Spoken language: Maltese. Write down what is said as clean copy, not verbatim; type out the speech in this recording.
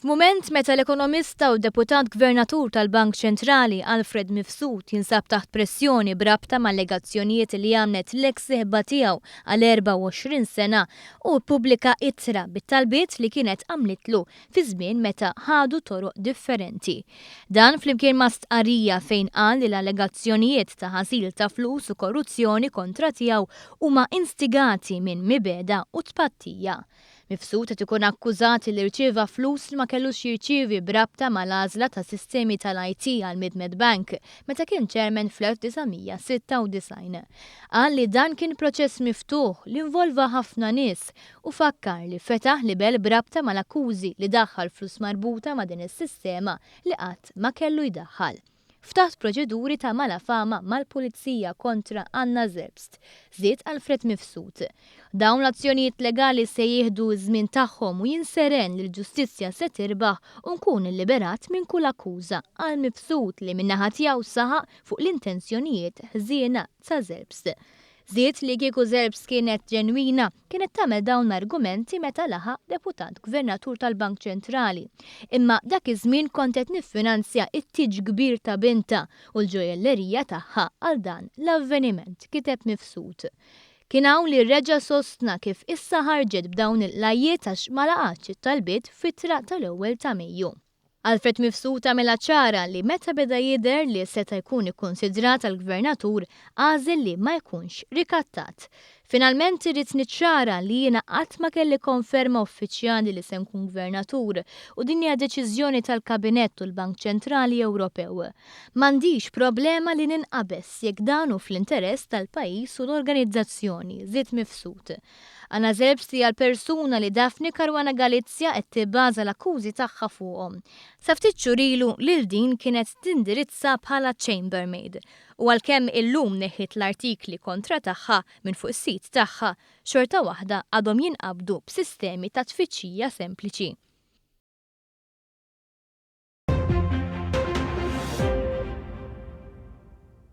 F'mument meta l-ekonomista u Deputat Gvernatur tal-Bank Ċentrali Alfred Mifsud jinsab taħt pressjoni b'rabta ma' allegazzjonijiet li għamlet l-eks sieħba tiegħu għal 24 sena, hu ppubblika ittra bit-talbiet li kienet għamlitlu fi żmien meta ħadu toroq differenti. Dan flimkien ma' stqarrija fejn qal li l-allegazzjonijiet ta' ħasil ta' flus u korruzzjoni kontra tiegħu huma instigati minn mibegħda u tpattija. Mifsud qed ikun akkużat li rċieva flus li ma kellux jirċievi b'rabta mal-għażla ta' sistemi tal-IT għal Mid-Med Bank meta kien chairman fl-1996. Qal li dan kien proċess miftuħ li involva ħafna nies u fakkar li fetaħ libell b'rabta mal-akkużi li daħħal flus marbuta ma' din is-sistema li qatt ma kellu jdaħħal. Ftaħt proċeduri ta' malafama mal-Pulizija kontra Anna Zerbst, żied Alfred Mifsud. Dawn l-azzjonijiet legali se jieħdu ż-żmien tagħhom u jien seren li l-ġustizzja se tirbaħ u nkun illiberat minn kull akkuża, qal Mifsud li min-naħa tiegħu saħaq fuq l-intenzjonijiet ħżiena ta' Zerbst. Żied li kieku Zerbst kienet ġenwina, kienet tagħmel dawn l-argumenti meta laħaq Deputat Gvernatur tal-Bank Ċentrali. Imma dak iż-żmien kont qed niffinanzja t-tieġ kbir ta' bintha u l-ġojellerija tagħha għal dan l-avveniment, kiteb Mifsud. Kien hawn li reġa' sostna kif issa ħarġet b'dawn il-qlajjiet għax ma laqgħatx it-talbiet f'ittra tal-ewwel ta' Mejju. Alfred Mifsud għamilha ċara li meta beda jidher li seta' jkun ikkunsidrat għal Gvernatur, għażel li ma jkunx rikattat. Finalment irrid niċċara li jiena qatt ma kelli konferma uffiċjali li se nkun Gvernatur u din hija deċiżjoni tal-Kabinett u l-Bank Ċentrali Ewropew. M'għandix problema li ninqabeż jekk dan hu fl-interess tal-pajjiż u l-organizzazzjoni, żied Mifsud. Anna Zerbst hija l-persuna li Daphne Caruana Galizia qed tibbaża l-akkużi tagħha fuqhom. Sa ftit xhur ilu lil din kienet tindirizza bħala chambermaid. U għalkemm illum neħħiet l-artikli kontra tagħha minn fuq is-sit tagħha, xorta waħda għadhom jinqabdu b'sistemi ta' tfittxija sempliċi.